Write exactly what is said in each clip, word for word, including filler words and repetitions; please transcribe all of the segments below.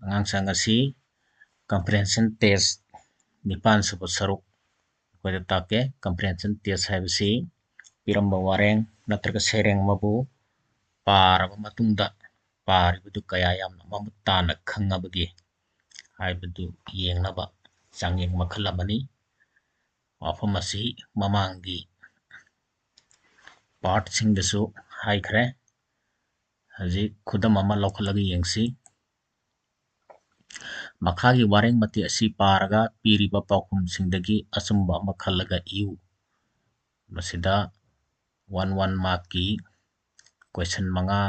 ꯑꯉꯥꯡꯁꯪ ꯑꯁꯤ comprehension test ꯅꯤꯄꯥꯟ ꯁꯨꯕ ꯁꯔꯨꯛ ꯑꯩꯈꯣꯏꯗ ꯇꯥꯛꯀꯦ꯫ Comprehension test ꯍꯥꯏꯕꯁꯤ ꯄꯤꯔꯝꯕ ꯋꯥꯔꯦꯡ ꯅꯠꯇ꯭ꯔꯒ ꯁꯩꯔꯦꯡ ꯑꯃꯕꯨ ꯄꯥꯔꯕ ꯃꯇꯨꯡꯗ ꯄꯥꯔꯤꯕꯗꯨ ꯀꯌꯥ ꯌꯥꯝꯅ ꯃꯃꯨꯠ ꯇꯥꯅ ꯈꯪꯉꯕꯒꯦ ꯍꯥꯏꯕꯗꯨ ꯌꯦꯡꯅꯕ ꯆꯥꯡꯌꯦꯡ ꯃꯈꯜ ꯑꯃꯅꯤ꯫ ꯋꯥꯐꯝ ꯑꯁꯤ ꯃꯃꯥꯡꯒꯤ part ꯁꯤꯡꯗꯁꯨ ꯍꯥꯏꯈ꯭ꯔꯦ꯫ ꯍꯧꯖꯤꯛ ꯈꯨꯗꯝ ꯑꯃ ꯂꯧꯈꯠꯂꯒ ꯌꯦꯡꯁꯤ꯫ ꯃꯈꯥꯒꯤ ꯋꯥꯔꯦꯡ ꯃꯇꯦꯛ ꯑꯁꯤ ꯄꯥꯔꯒ ꯄꯤꯔꯤꯕ ꯄꯥꯎꯈꯨꯝꯁꯤꯡꯗꯒꯤ ꯑꯆꯨꯝꯕ ꯑꯃ ꯈꯜꯂꯒ ꯏꯌꯨ꯫ ꯃꯁꯤꯗ one one mark ꯀꯤ question ꯃꯉꯥ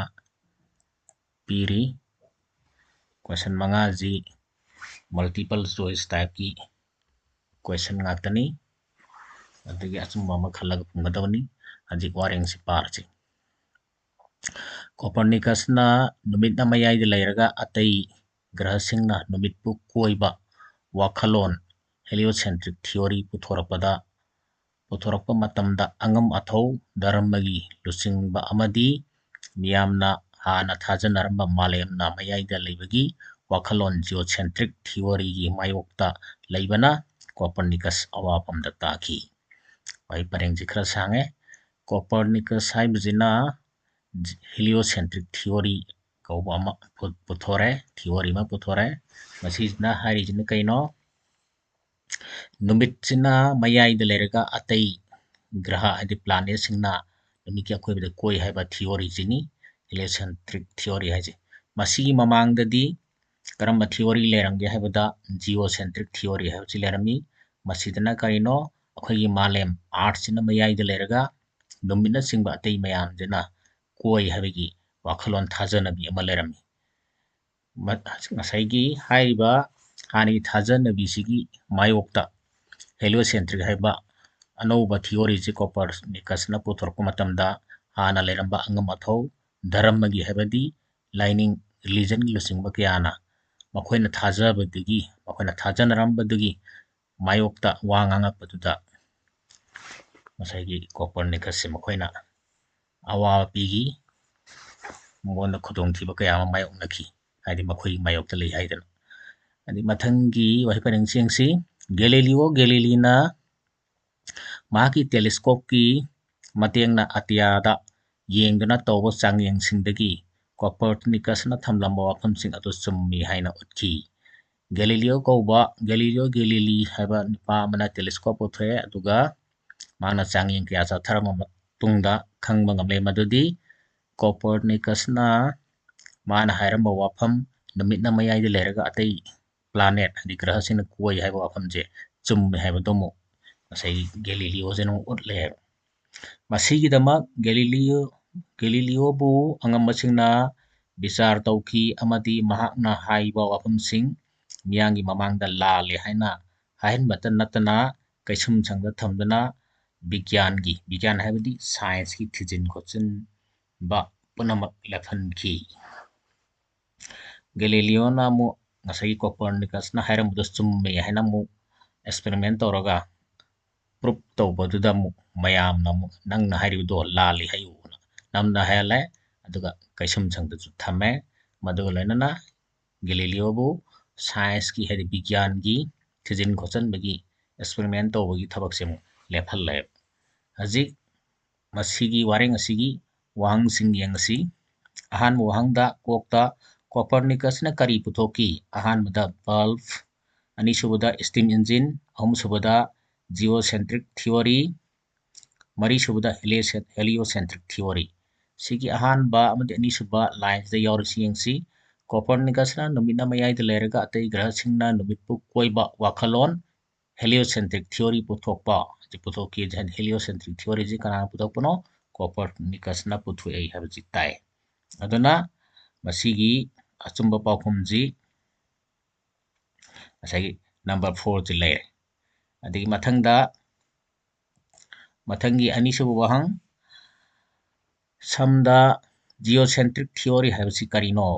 ꯄꯤꯔꯤ꯫ Question ꯃꯉꯥꯁꯤ multiple choice type ꯀꯤ question ꯉꯥꯛꯇꯅꯤ꯫ ꯑꯗꯨꯒꯤ ꯑꯆꯨꯝꯕ ꯑꯃ ꯈꯜꯂꯒ ꯈꯨꯝꯒꯗꯕꯅꯤ꯫ ꯍꯧꯖꯤꯛ ꯋꯥꯔꯦꯡꯁꯤ ꯄꯥꯔꯁꯤ꯫ Copernicus ꯅ ꯅꯨꯃꯤꯠꯅ ꯃꯌꯥꯏꯗ ꯂꯩꯔꯒ ꯑꯇꯩ ꯒ꯭ꯔꯍꯁꯤꯡꯅ ꯅꯨꯃꯤꯠꯄꯨ ꯀꯣꯏꯕ ꯋꯥꯈꯜꯂꯣꯟ heliocentric theory ꯄꯨꯊꯣꯔꯛꯄꯗ, ꯄꯨꯊꯣꯔꯛꯄ ꯃꯇꯝꯗ ꯑꯉꯝ ꯑꯊꯧ, ꯙꯔꯃꯒꯤ ꯂꯨꯆꯤꯡꯕ ꯑꯃꯗꯤ ꯃꯤꯌꯥꯝꯅ ꯍꯥꯟꯅ ꯊꯥꯖꯅꯔꯝꯕ ꯃꯥꯂꯦꯝꯅ ꯃꯌꯥꯏꯗ ꯂꯩꯕꯒꯤ ꯋꯥꯈꯜꯂꯣꯟ geocentric theory ꯒꯤ ꯃꯥꯌꯣꯛꯇ ꯂꯩꯕꯅ Copernicus ꯑꯋꯥꯐꯝꯗ ꯇꯥꯈꯤ꯫ ꯋꯥꯍꯩ ꯄꯔꯦꯡꯁꯤ ꯈꯔ ꯁꯥꯡꯉꯦ꯫ Copernicus ꯍꯥꯏꯕꯁꯤꯅ heliocentric theory ꯀꯧꯕ ꯑꯃ ꯄꯨ-, ꯄꯨꯊꯣꯔꯦ, theory ꯑꯃ ꯄꯨꯊꯣꯔꯦ꯫ ꯃꯁꯤꯁꯤꯅ ꯍꯥꯏꯔꯤꯁꯤꯅ ꯀꯩꯅꯣ? ꯅꯨꯃꯤꯠꯁꯤꯅ ꯃꯌꯥꯏꯗ ꯂꯩꯔꯒ ꯑꯇꯩ ꯒ꯭ꯔꯍ, ꯍꯥꯏꯗꯤ planet ꯁꯤꯡꯅ ꯅꯨꯃꯤꯠꯀꯤ ꯑꯀꯣꯏꯕꯗ ꯀꯣꯏ ꯍꯥꯏꯕ theory ꯁꯤꯅꯤ heliocentric theory ꯍꯥꯏꯁꯦ꯫ ꯃꯁꯤꯒꯤ ꯃꯃꯥꯡꯗꯗꯤ ꯀꯔꯝꯕ theory ꯂꯩꯔꯝꯒꯦ ꯍꯥꯏꯕꯗ geocentric theory ꯍꯥꯏꯕꯁꯤ ꯂꯩꯔꯝꯃꯤ꯫ ꯃꯁꯤꯗꯅ ꯀꯔꯤꯅꯣ? ꯑꯩꯈꯣꯏꯒꯤ ꯃꯥꯂꯦꯝ Earth ꯁꯤꯅ ꯃꯌꯥꯏꯗ ꯂꯩꯔꯒ ꯅꯨꯃꯤꯠꯅꯆꯤꯡꯕ ꯑꯇꯩ ꯃꯌꯥꯝꯁꯤꯅ ꯀꯣꯏ ꯍꯥꯏꯕꯒꯤ ꯋꯥꯈꯜꯂꯣꯟ ꯊꯥꯖꯅꯕꯤ ꯑꯃ ꯂꯩꯔꯝꯃꯤ꯫ ꯃ-, ꯉꯁꯥꯏꯒꯤ ꯍꯥꯏꯔꯤꯕ ꯍꯥꯟꯅꯒꯤ ꯊꯥꯖꯅꯕꯤꯁꯤꯒꯤ ꯃꯥꯌꯣꯛꯇ heliocentric ꯍꯥꯏꯕ ꯑꯅꯧꯕ theory ꯁꯤ Copernicus ꯅ ꯄꯨꯊꯣꯔꯛꯄ ꯃꯇꯝꯗ ꯍꯥꯟꯅ ꯂꯩꯔꯝꯕ ꯑꯉꯝ ꯑꯊꯧ, ꯙꯔꯃꯒꯤ ꯍꯥꯏꯕꯗꯤ ꯂꯥꯏꯅꯤꯡ, religion ꯒꯤ ꯂꯨꯆꯤꯡꯕ ꯀꯌꯥꯅ ꯃꯈꯣꯏꯅ ꯊꯥꯖꯕꯗꯨꯒꯤ, ꯃꯈꯣꯏꯅ ꯊꯥꯖꯅꯔꯝꯕꯗꯨꯒꯤ ꯃꯥꯌꯣꯛꯇ ꯋꯥ ꯉꯥꯡꯉꯛꯄꯗꯨꯗ ꯉꯁꯥꯏꯒꯤ Copernicus ꯁꯦ ꯃꯈꯣꯏꯅ ꯑꯋꯥꯕ ꯄꯤꯈꯤ, ꯃꯉꯣꯟꯗ ꯈꯨꯗꯣꯡꯊꯤꯕ ꯀꯌꯥ ꯑꯃ ꯃꯥꯌꯣꯛꯅꯈꯤ꯫ ꯍꯥꯏꯗꯤ ꯃꯈꯣꯏꯒꯤ ꯃꯥꯌꯣꯛꯇ ꯂꯩ ꯍꯥꯏꯗꯅ꯫ ꯑꯗꯩ ꯃꯊꯪꯒꯤ ꯋꯥꯍꯩ ꯄꯔꯦꯡꯁꯤ ꯌꯦꯡꯁꯤ꯫ ꯒꯦꯂꯤꯂꯤꯑꯣ ꯒꯦꯂꯤꯂꯤꯅ ꯃꯍꯥꯛꯀꯤ telescopeꯀꯤ ꯃꯇꯦꯡꯅ ꯑꯇꯤꯌꯥꯗ ꯌꯦꯡꯗꯨꯅ ꯇꯧꯕ ꯆꯥꯡꯌꯦꯡꯁꯤꯡꯗꯒꯤ ꯀꯣꯄꯔꯅꯤꯀꯁꯅ ꯊꯝꯂꯝꯕ ꯋꯥꯐꯝꯁꯤꯡ ꯑꯗꯨ ꯆꯨꯝꯃꯤ ꯍꯥꯏꯅ ꯎꯠꯈꯤ꯫ ꯒꯦꯂꯤꯂꯤꯑꯣ ꯀꯧꯕ, ꯒꯦꯂꯤꯂꯤꯑꯣ ꯒꯦꯂꯤꯂꯤ ꯍꯥꯏꯕ ꯅꯨꯄꯥ ꯑꯃꯅ telescope ꯄꯨꯊꯣꯛꯑꯦ, ꯑꯗꯨꯒ ꯃꯥꯅ ꯆꯥꯡꯌꯦꯡ ꯀꯌꯥ ꯆꯠꯊꯔꯕ ꯃꯇꯨꯡꯗ ꯈꯪꯕ ꯉꯝꯂꯦ ꯃꯗꯨꯗꯤ ꯀꯣꯄꯔꯅꯤꯀꯁꯅ ꯃꯥꯅ ꯍꯥꯏꯔꯝꯕ ꯋꯥꯐꯝ, ꯅꯨꯃꯤꯠꯅ ꯃꯌꯥꯏꯗ ꯂꯩꯔꯒ ꯑꯇꯩ planet, ꯍꯥꯏꯗꯤ ꯒ꯭ꯔꯍꯁꯤꯡꯅ ꯀꯣꯏ ꯍꯥꯏꯕ ꯋꯥꯐꯝꯁꯦ ꯆꯨꯝꯃꯦ ꯍꯥꯏꯕꯗꯣ ꯑꯃꯨꯛ ꯉꯁꯥꯏꯒꯤ ꯒꯦꯂꯤꯂꯤꯑꯣꯁꯤꯅ ꯑꯃꯨꯛ ꯎꯠꯂꯦ ꯍꯥꯏꯕ꯫ ꯃꯁꯤꯒꯤꯗꯃꯛ ꯒꯦꯂꯤꯂꯤꯑꯣ, ꯒꯦꯂꯤꯂꯤꯑꯣꯕꯨ ꯑꯉꯝꯕꯁꯤꯡꯅ ꯕꯤꯆꯥꯔ ꯇꯧꯈꯤ ꯑꯃꯗꯤ ꯃꯍꯥꯛꯅ ꯍꯥꯏꯕ ꯋꯥꯐꯝꯁꯤꯡ ꯃꯤꯌꯥꯝꯒꯤ ꯃꯃꯥꯡꯗ ꯂꯥꯜꯂꯦ ꯍꯥꯏꯅ ꯍꯥꯏꯍꯟꯕꯇ ꯅꯠꯇꯅ ꯀꯩꯁꯨꯝꯁꯪꯗ ꯊꯝꯗꯨꯅ ꯕꯤꯒ꯭ꯌꯥꯟꯒꯤ, ꯕꯤꯒ꯭ꯌꯥꯟ ꯍꯥꯏꯕꯗꯤ scienceꯀꯤ ꯊꯤꯖꯤꯟ ꯈꯣꯠꯆꯤꯟꯕ ꯄꯨꯝꯅꯃꯛ ꯂꯦꯞꯍꯟꯈꯤ꯫ ꯒꯦꯂꯤꯂꯤꯑꯣꯅ ꯑꯃꯨꯛ ꯉꯁꯥꯏꯒꯤ ꯀꯣꯄꯔꯅꯤꯀꯁꯅ ꯍꯥꯏꯔꯝꯕꯗꯣ ꯆꯨꯝꯃꯦ ꯍꯥꯏꯅ ꯑꯃꯨꯛ experiment ꯇꯧꯔꯒ proof ꯇꯧꯕꯗꯨꯗ ꯑꯃꯨꯛ ꯃꯌꯥꯝꯅ ꯑꯃꯨꯛ ꯅꯪꯅ ꯍꯥꯏꯔꯤꯕꯗꯣ ꯂꯥꯜꯂꯤ ꯍꯥꯏꯌꯨꯅ ꯅꯝꯅ ꯍꯥꯏꯍꯜꯂꯦ꯫ ꯑꯗꯨꯒ ꯀꯩꯁꯨꯝꯁꯪꯗꯁꯨ ꯊꯝꯃꯦ꯫ ꯃꯗꯨꯒ ꯂꯣꯏꯅꯅ ꯒꯦꯂꯤꯂꯤꯑꯣꯕꯨ scienceꯀꯤ, ꯍꯥꯏꯗꯤ ꯕꯤꯒ꯭ꯌꯥꯟꯒꯤ ꯊꯤꯖꯤꯟ ꯈꯣꯠꯆꯤꯟꯕꯒꯤ experiment ꯇꯧꯕꯒꯤ ꯊꯕꯛꯁꯦ ꯑꯃꯨꯛ ꯂꯦꯞꯍꯜꯂꯦꯕ꯫ ꯍꯧꯖꯤꯛ ꯃꯁꯤꯒꯤ ꯋꯥꯔꯦꯡ ꯑꯁꯤꯒꯤ ꯋꯥꯍꯪꯁꯤꯡ ꯌꯦꯡꯉꯁꯤ꯫ ꯑꯍꯥꯟꯕ ꯋꯥꯍꯪꯗ ꯀꯣꯛꯇ ꯀꯣꯄꯔꯅꯤꯀꯁꯅ ꯀꯔꯤ ꯄꯨꯊꯣꯛꯈꯤ? ꯑꯍꯥꯟꯕꯗ bulb, ꯑꯅꯤꯁꯨꯕꯗ steam engine, ꯑꯍꯨꯝꯁꯨꯕꯗ geocentric theory, ꯃꯔꯤꯁꯨꯕꯗ helioce-, heliocentric theory꯫ ꯁꯤꯒꯤ ꯑꯍꯥꯟꯕ ꯑꯃꯗꯤ ꯑꯅꯤꯁꯨꯕ lineꯁꯤꯗ ꯌꯥꯎꯔꯤꯁꯤ ꯌꯦꯡꯁꯤ꯫ ꯀꯣꯄꯔꯅꯤꯀꯁꯅ ꯅꯨꯃꯤꯠꯅ ꯃꯌꯥꯏꯗ ꯂꯩꯔꯒ ꯑꯇꯩ ꯒ꯭ꯔꯍꯁꯤꯡꯅ ꯅꯨꯃꯤꯠꯄꯨ ꯀꯣꯏꯕ ꯋꯥꯈꯜꯂꯣꯟ heliocentric theory ꯄꯨꯊꯣꯛꯄ, ꯍꯧꯖꯤꯛ ꯄꯨꯊꯣꯛꯈꯤ꯫ Heliocentric theoryꯁꯤ ꯀꯅꯥꯅ ꯄꯨꯊꯣꯛꯄꯅꯣ? ꯀꯣꯄꯔꯅꯤꯀꯁꯅ ꯄꯨꯊꯣꯛꯑꯦ ꯍꯥꯏꯕꯁꯤ ꯇꯥꯏ꯫ ꯑꯗꯨꯅ ꯃꯁꯤꯒꯤ ꯑꯆꯨꯝꯕ ꯄꯥꯎꯈꯨꯝꯁꯤ ꯉꯁꯥꯏꯒꯤ number fourꯁꯤ ꯂꯩꯔꯦ꯫ ꯑꯗꯒꯤ ꯃꯊꯪꯗ, ꯃꯊꯪꯒꯤ ꯑꯅꯤꯁꯨꯕ ꯋꯥꯍꯪ, ꯁꯝꯗ geocentric theory ꯍꯥꯏꯕꯁꯤ ꯀꯔꯤꯅꯣ?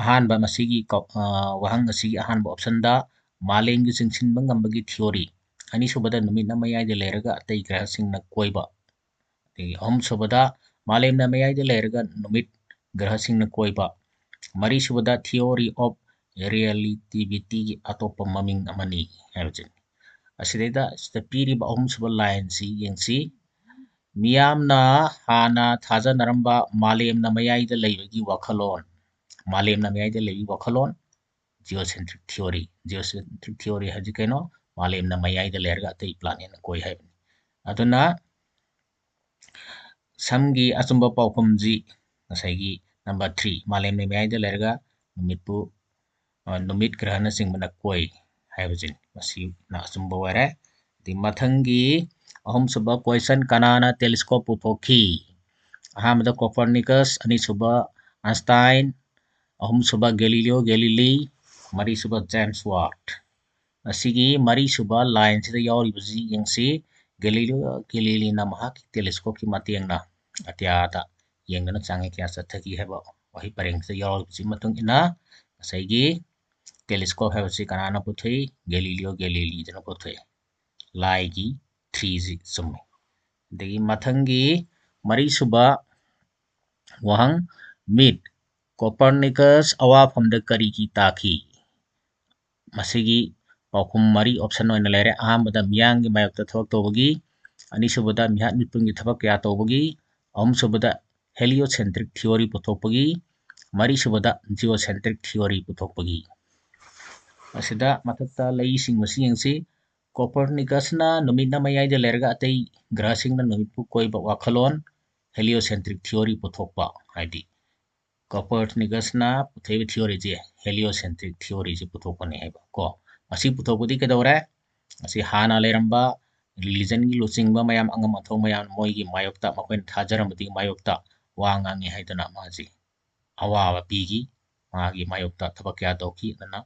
ꯑꯍꯥꯟꯕ, ꯃꯁꯤꯒꯤ ꯀꯧ-, ꯑ, ꯋꯥꯍꯪ ꯑꯁꯤꯒꯤ ꯑꯍꯥꯟꯕ optionꯗ ꯃꯥꯂꯦꯝꯒꯤ ꯆꯤꯡꯁꯤꯟꯕ ꯉꯝꯕꯒꯤ theory, ꯑꯅꯤꯁꯨꯕꯗ ꯅꯨꯃꯤꯠꯅ ꯃꯌꯥꯏꯗ ꯂꯩꯔꯒ ꯑꯇꯩ ꯒ꯭ꯔꯍꯁꯤꯡꯅ ꯀꯣꯏꯕ, ꯑꯗꯒꯤ ꯑꯍꯨꯝꯁꯨꯕꯗ ꯃꯥꯂꯦꯝꯅ ꯃꯌꯥꯏꯗ ꯂꯩꯔꯒ ꯅꯨꯃꯤꯠ ꯒ꯭ꯔꯍꯁꯤꯡꯅ ꯀꯣꯏꯕ꯫ ꯃꯔꯤꯁꯨꯕꯗ theory of relativity ꯒꯤ ꯑꯇꯣꯞꯄ ꯃꯃꯤꯡ ꯑꯃꯅꯤ ꯍꯥꯏꯕꯁꯤꯅꯤ꯫ ꯑꯁꯤꯗꯩꯗ ꯁꯤꯗ ꯄꯤꯔꯤꯕ ꯑꯍꯨꯝꯁꯨꯕ line ꯁꯤ ꯌꯦꯡꯁꯤ꯫ ꯃꯤꯌꯥꯝꯅ ꯍꯥꯟꯅ ꯊꯥꯖꯅꯔꯝꯕ ꯃꯥꯂꯦꯝꯅ ꯃꯌꯥꯏꯗ ꯂꯩꯕꯒꯤ ꯋꯥꯈꯜꯂꯣꯟ, ꯃꯥꯂꯦꯝꯅ ꯃꯌꯥꯏꯗ ꯂꯩꯕꯒꯤ ꯋꯥꯈꯜꯂꯣꯟ, geocentric theory꯫ Geocentric theory ꯍꯥꯏꯕꯁꯤ ꯀꯩꯅꯣ? ꯃꯥꯂꯦꯝꯅ ꯃꯌꯥꯏꯗ ꯂꯩꯔꯒ ꯑꯇꯩ planet ꯅ ꯀꯣꯏ ꯍꯥꯏꯕꯅꯤ꯫ ꯑꯗꯨꯅ ꯁꯝꯒꯤ ꯑꯆꯨꯝꯕ ꯄꯥꯎꯈꯨꯝꯁꯤ ꯉꯁꯥꯏꯒꯤ number three, ꯃꯥꯂꯦꯝꯅ ꯃꯌꯥꯏꯗ ꯂꯩꯔꯒ ꯅꯨꯃꯤꯠꯄꯨ, ꯑ, ꯅꯨꯃꯤꯠ ꯒ꯭ꯔꯍꯅꯆꯤꯡꯕꯅ ꯀꯣꯏ ꯍꯥꯏꯕꯁꯤꯅꯤ꯫ ꯃꯁꯤꯅ ꯑꯆꯨꯝꯕ ꯑꯣꯏꯔꯦ꯫ ꯑꯗꯩ ꯃꯊꯪꯒꯤ ꯑꯍꯨꯝꯁꯨꯕ question, ꯀꯅꯥꯅ telescope ꯄꯨꯊꯣꯛꯈꯤ? ꯑꯍꯥꯟꯕꯗ Copernicus, ꯑꯅꯤꯁꯨꯕ Einstein, ꯑꯍꯨꯝꯁꯨꯕ Galileo Galilei, ꯃꯔꯤꯁꯨꯕ James Watt꯫ ꯑꯁꯤꯒꯤ ꯃꯔꯤꯁꯨꯕ line ꯁꯤꯗ ꯌꯥꯎꯔꯤꯕꯁꯤ ꯌꯦꯡꯁꯤ꯫ Galileo Galilei ꯅ ꯃꯍꯥꯛꯀꯤ telescope ꯀꯤ ꯃꯇꯦꯡꯅ ꯑꯇꯤꯌꯥꯗ ꯌꯦꯡꯗꯨꯅ ꯆꯥꯡꯉꯦ ꯀꯌꯥ ꯆꯠꯊꯈꯤ ꯍꯥꯏꯕ ꯋꯥꯍꯩ ꯄꯔꯦꯡꯁꯤꯗ ꯌꯥꯎꯔꯤꯕꯁꯤ ꯃꯇꯨꯡ ꯏꯟꯅ ꯉꯁꯥꯏꯒꯤ telescope ꯍꯥꯏꯕꯁꯤ ꯀꯅꯥꯅ ꯄꯨꯊꯣꯛꯏ? Galileo Galilei ꯗꯨꯅ ꯄꯨꯊꯣꯛꯏ꯫ line ꯒꯤ three ꯁꯤ ꯆꯨꯝꯃꯤ꯫ ꯑꯗꯒꯤ ꯃꯊꯪꯒꯤ ꯃꯔꯤꯁꯨꯕ ꯋꯥꯍꯪ, ꯃꯤꯠ, Copernicus ꯑꯋꯥꯐꯝꯗ ꯀꯔꯤꯒꯤ ꯇꯥꯈꯤ? ꯃꯁꯤꯒꯤ ꯄꯥꯎꯈꯨꯝ ꯃꯔꯤ option ꯑꯣꯏꯅ ꯂꯩꯔꯦ꯫ ꯑꯍꯥꯟꯕꯗ ꯃꯤꯌꯥꯝꯒꯤ ꯃꯥꯌꯣꯛꯇ ꯊꯕꯛ ꯇꯧꯕꯒꯤ, ꯑꯅꯤꯁꯨꯕꯗ ꯃꯤꯍꯥꯠ ꯃꯤꯄꯨꯟꯒꯤ ꯊꯕꯛ ꯀꯌꯥ ꯇꯧꯕꯒꯤ, ꯑꯍꯨꯝꯁꯨꯕꯗ heliocentric theory ꯄꯨꯊꯣꯛꯄꯒꯤ, ꯃꯔꯤꯁꯨꯕꯗ geocentric theory ꯄꯨꯊꯣꯛꯄꯒꯤ꯫ ꯑꯁꯤꯗ ꯃꯊꯛꯇ ꯂꯩꯔꯤꯁꯤꯡ ꯑꯁꯤ ꯌꯦꯡꯁꯤ꯫ Copernicus ꯅ ꯅꯨꯃꯤꯠꯅ ꯃꯌꯥꯏꯗ ꯂꯩꯔꯒ ꯑꯇꯩ ꯒ꯭ꯔꯍꯁꯤꯡꯅ ꯅꯨꯃꯤꯠꯄꯨ ꯀꯣꯏꯕ ꯋꯥꯈꯜꯂꯣꯟ, heliocentric theory ꯄꯨꯊꯣꯛꯄ, ꯍꯥꯏꯗꯤ Copernicus ꯅ ꯄꯨꯊꯣꯛꯏꯕ theory ꯁꯦ heliocentric theory ꯁꯦ ꯄꯨꯊꯣꯛꯄꯅꯦ ꯍꯥꯏꯕ ꯀꯣ꯫ ꯃꯁꯤ ꯄꯨꯊꯣꯛꯄꯗꯤ ꯀꯩꯗꯧꯔꯦ? ꯃꯁꯤ ꯍꯥꯟꯅ ꯂꯩꯔꯝꯕ religion ꯒꯤ ꯂꯨꯆꯤꯡꯕ ꯃꯌꯥꯝ, ꯑꯉꯝ ꯑꯊꯧ ꯃꯌꯥꯝ, ꯃꯣꯏꯒꯤ ꯃꯥꯌꯣꯛꯇ, ꯃꯈꯣꯏꯅ ꯊꯥꯖꯔꯝꯕꯗꯨꯒꯤ ꯃꯥꯌꯣꯛꯇ ꯋꯥ ꯉꯥꯡꯉꯤ ꯍꯥꯏꯗꯅ ꯃꯥꯁꯤ ꯑꯋꯥꯕ ꯄꯤꯈꯤ꯫ ꯃꯥꯒꯤ ꯃꯥꯌꯣꯛꯇ ꯊꯕꯛ ꯀꯌꯥ ꯇꯧꯈꯤ꯫ ꯑꯗꯨꯅ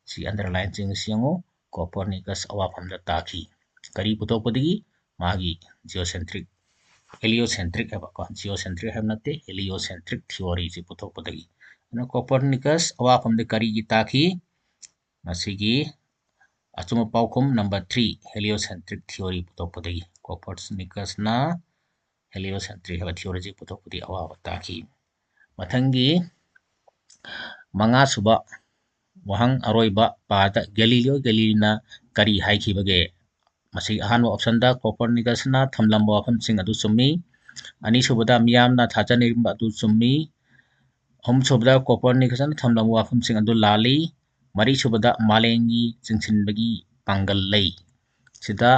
ꯁꯤ underline ꯁꯤꯡ ꯑꯁꯤ ꯌꯦꯡꯉꯨ, Copernicus ꯑꯋꯥꯐꯝꯗ ꯇꯥꯈꯤ꯫ ꯀꯔꯤ ꯄꯨꯊꯣꯛꯄꯗꯒꯤ? ꯃꯥꯒꯤ geocentric, heliocentric ꯍꯥꯏꯕ ꯀꯣ, geocentric ꯍꯥꯏꯕ ꯅꯠꯇꯦ, heliocentric theory ꯁꯤ ꯄꯨꯊꯣꯛꯄꯗꯒꯤ꯫ ꯑꯗꯨꯅ Copernicus ꯑꯋꯥꯐꯝꯗ ꯀꯔꯤꯒꯤ ꯇꯥꯈꯤ? ꯃꯁꯤꯒꯤ ꯑꯆꯨꯝꯕ ꯄꯥꯎꯈꯨꯝ number three, heliocentric theory ꯄꯨꯊꯣꯛꯄꯗꯒꯤ꯫ Copernicus ꯅ heliocentric ꯍꯥꯏꯕ theory ꯁꯤ ꯄꯨꯊꯣꯛꯄꯗꯒꯤ ꯑꯋꯥꯕ ꯇꯥꯈꯤ꯫ ꯃꯊꯪꯒꯤ ꯃꯉꯥꯁꯨꯕ ꯋꯥꯍꯪ ꯑꯔꯣꯏꯕ ꯄꯥꯗ ꯒꯦꯂꯤꯂꯤꯑꯣ ꯒꯦꯂꯤꯂꯤꯅ ꯀꯔꯤ ꯍꯥꯏꯈꯤꯕꯒꯦ? ꯃꯁꯤꯒꯤ ꯑꯍꯥꯟꯕ ꯑꯣꯞꯁꯟꯗ ꯀꯣꯄꯔꯅꯤꯀꯁꯅ ꯊꯝꯂꯝꯕ ꯋꯥꯐꯝꯁꯤꯡ ꯑꯗꯨ ꯆꯨꯝꯃꯤ꯫ ꯑꯅꯤꯁꯨꯕꯗ ꯃꯤꯌꯥꯝꯅ ꯊꯥꯖꯅꯔꯤꯕ ꯑꯗꯨ ꯆꯨꯝꯃꯤ꯫ ꯑꯍꯨꯝꯁꯨꯕꯗ ꯀꯣꯄꯔꯅꯤꯀꯁꯅ ꯊꯝꯂꯝꯕ ꯋꯥꯐꯝꯁꯤꯡ ꯑꯗꯨ ꯂꯥꯜꯂꯤ꯫ ꯃꯔꯤꯁꯨꯕꯗ ꯃꯥꯂꯦꯝꯒꯤ ꯆꯤꯡꯁꯤꯟꯕꯒꯤ ꯄꯥꯡꯒꯜ ꯂꯩ꯫ ꯁꯤꯗ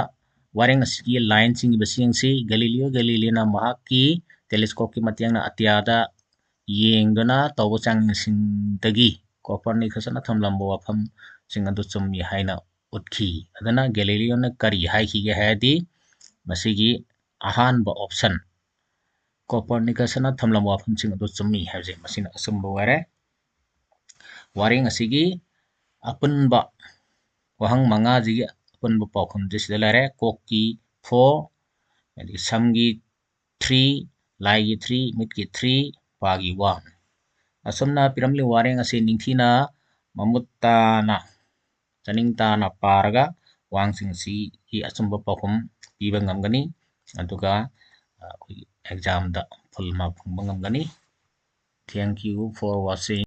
ꯋꯥꯔꯦꯡ ꯑꯁꯤꯒꯤ ꯂꯥꯏꯟ ꯆꯤꯡꯉꯤꯕꯁꯤꯡꯁꯤ ꯒꯦꯂꯤꯂꯤꯑꯣ ꯒꯦꯂꯤꯂꯤꯅ ꯃꯍꯥꯛꯀꯤ ꯇꯦꯂꯦꯁꯀꯣꯞꯀꯤ ꯃꯇꯦꯡꯅ ꯑꯇꯤꯌꯥꯗ ꯌꯦꯡꯗꯨꯅ ꯇꯧꯕ ꯆꯥꯡꯁꯤꯡꯗꯒꯤ ꯀꯣꯄꯔꯅꯤꯀꯁꯅ ꯊꯝꯂꯝꯕ ꯋꯥꯐꯝꯁꯤꯡ ꯑꯗꯨ ꯆꯨꯝꯃꯤ ꯍꯥꯏꯅ ꯎꯠꯈꯤ꯫ ꯑꯗꯨꯅ ꯒꯦꯂꯤꯂꯤꯑꯣꯅ ꯀꯔꯤ ꯍꯥꯏꯈꯤꯒꯦ ꯍꯥꯏꯔꯗꯤ ꯃꯁꯤꯒꯤ ꯑꯍꯥꯟꯕ ꯑꯣꯞꯁꯟ ꯀꯣꯄꯔꯅꯤꯀꯁꯅ ꯊꯝꯂꯝꯕ ꯋꯥꯐꯝꯁꯤꯡ ꯑꯗꯨ ꯆꯨꯝꯃꯤ ꯍꯥꯏꯕꯁꯦ ꯃꯁꯤꯅ ꯑꯆꯨꯝꯕ ꯑꯣꯏꯔꯦ꯫ ꯋꯥꯔꯦꯡ ꯑꯁꯤꯒꯤ ꯑꯄꯨꯟꯕ ꯋꯥꯍꯪ ꯃꯉꯥꯁꯤꯒꯤ ꯑꯄꯨꯟꯕ ꯄꯥꯎꯈꯨꯝꯁꯦ ꯁꯤꯗ ꯂꯩꯔꯦ꯫ ꯀꯣꯛꯀꯤ ꯐꯣꯔ, ꯑꯗꯒꯤ ꯁꯝꯒꯤ ꯊ꯭ꯔꯤ, ꯂꯥꯏꯒꯤ ꯊ꯭ꯔꯤ, ꯃꯤꯠꯀꯤ ꯊ꯭ꯔꯤ, ꯄꯥꯒꯤ ꯋꯥꯟ꯫ ꯑꯁꯨꯝꯅ ꯄꯤꯔꯝꯂꯤꯕ ꯋꯥꯔꯦꯡ ꯑꯁꯤ ꯅꯤꯡꯊꯤꯅ ꯃꯃꯨꯠ ꯇꯥꯅ ꯆꯅꯤꯡ ꯇꯥꯅ ꯄꯥꯔꯒ ꯋꯥꯍꯪꯁꯤꯡ ꯑꯁꯤꯒꯤ ꯑꯆꯨꯝꯕ ꯄꯥꯎꯈꯨꯝ ꯄꯤꯕ ꯉꯝꯒꯅꯤ꯫ ꯑꯗꯨꯒ ꯑꯩꯈꯣꯏꯒꯤ ꯑꯦꯛꯖꯥꯝꯗ ꯐꯨꯜ ꯃꯥꯔꯛ ꯐꯪꯕ ꯉꯝꯒꯅꯤ꯫ Thank you for watching.